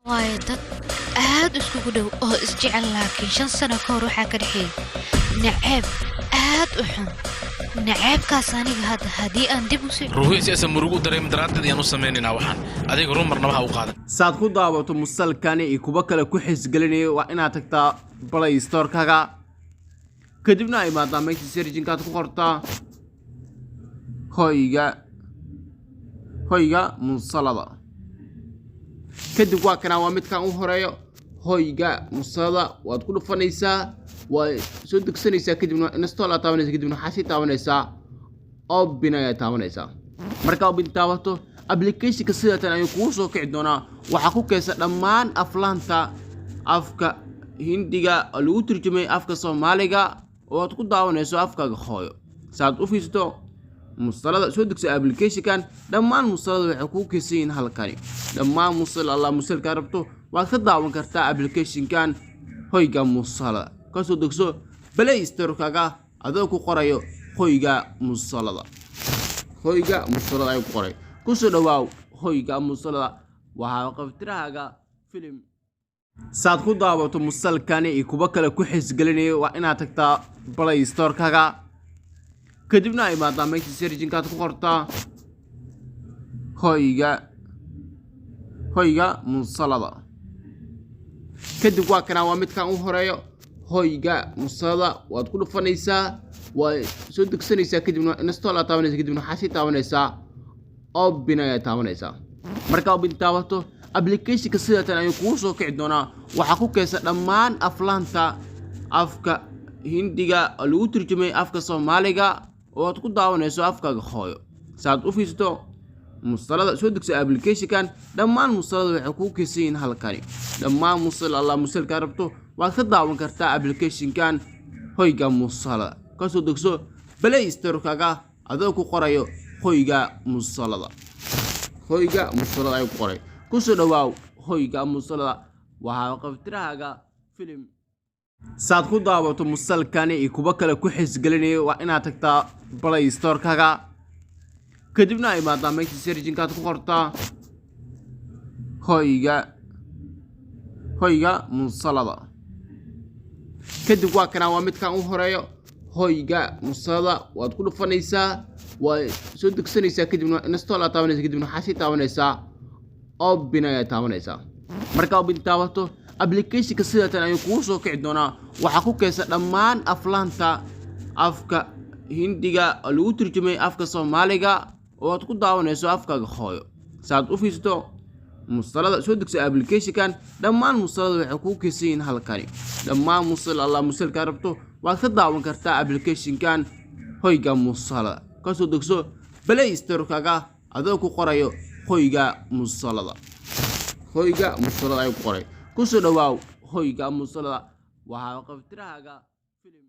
Waayo, dad aad iskugu dhow oo isjecel, laakiin 5 sano ka hor waxaa ka dhexeeyey naceeb aad u xun. Naceebkaas aniga hadda haddii aan dib u soo Ruuhi, si aysan murugu u dareemin daraaddeed ayaan u samaynaynaa waxaan. Adiga run marnaba ha u qaadan. Saad ku daawato musalkani iyo kuwo kale ku xiisgelinayo, waa inaad tagtaa Play Store-kaga, kadibna ay imaadaa meesha searching-kaad ku qortaa Hoyga Musalada. Kadib waa kanaa, waa midkan u horeeyo, Hoyga Musalada. Waad ku dhufanaysaa, waa soo degsanaysaa, kadibna install aad taabanaysaa, kadibna waxaa sii taabanaysaa open ayaa taabanaysaa. Markaa open taabato, applicationka sidatan ayuu kugu soo kici doonaa. Waxaa ku keensa dhammaan aflaanta afka Hindiga oo lagu turjumay afka Soomaaliga oo aad ku daawanayso afkaaga hooyo. Saad u fiirsato musalada, soo degso applicationkan. Dhammaan musalada waxay kuu keensan yihiin halkani. Dhammaan musal allah musalkaa rabto waad ka daawan kartaa applicationkan Hoyga Musalada. Kasoo degso Play Store-kaga adoo ku qorayo Hoyga Musalada. Hoyga Musalada ayuu ku qoray. Kusoo dhawaaw Hoyga Musalada. Waxaa qabtirahaaga filim. Saad ku daawato musalkani iyo kuwo kale ku xiisgelinayo, waa inaad tagtaa Play Store-kaga, kadibna ay imaadaa meesha searching-kaad ku qortaa Hoyga Musalada. Kadib waa kanaa, waa midkan u horeeyo, Hoyga Musalada. Waad ku dhufanaysaa, waa soo degsanaysaa, kadibna install aad taabanaysaa, kadibna waxaa sii taabanaysaa open ayaa taabanaysaa. Markaa open taabato, applicationka sidatan ayuu kugu soo kici doonaa. Waxaa ku keensa dhammaan aflaanta afka Hindiga oo lagu turjumay afka Soomaaliga oo aad ku daawanayso afkaaga hooyo. Saad u fiirsato musalada, soo degso applicationkan. Dhammaan musalada waxay kuu keensan yihiin halkani. Dhammaan musal allah musalkaa rabto waad ka daawan kartaa applicationkan Hoyga Musalada. Kasoo degso Play Store-kaga adoo ku qorayo Hoyga Musalada. Hoyga Musalada ayuu ku qoray. Kusoo dhawaaw Hoyga Musalada. Waxaa qabtirahaaga filim. Saad ku daawato musalkani iyo kuwo kale ku xiisgelinayo, waa inaad tagtaa Play Store-kaga, kadibna ay imaadaa meesha searching-kaad ku qortaa Hoyga Musalada. Kadib waa kanaa, waa midkan u horeeyo, Hoyga Musalada. Waad ku dhufanaysaa, waa soo degsanaysaa, kadibna install aad taabanaysaa, kadibna waxaa sii taabanaysaa open ayaa taabanaysaa. Markaa open taabato, applicationka sidatan ayuu kugu soo kici doonaa. Waxaa ku keensa dhammaan aflaanta afka Hindiga oo lagu turjumay afka Soomaaliga oo aad ku daawanayso afkaaga hooyo. Saad u fiirsato musalada, soo degso applicationkan. Dhammaan musalada waxay kuu keensan yihiin halkani. Dhammaan musal allah musalkaa rabto waad ka daawan kartaa applicationkan Hoyga Musalada. Kasoo degso Play Store-kaga adoo ku qorayo Hoyga Musalada. Hoyga Musalada ayuu ku qoray. Kusoo dhawaaw Hoyga Musalada. Waxaa qabtirahaaga filim.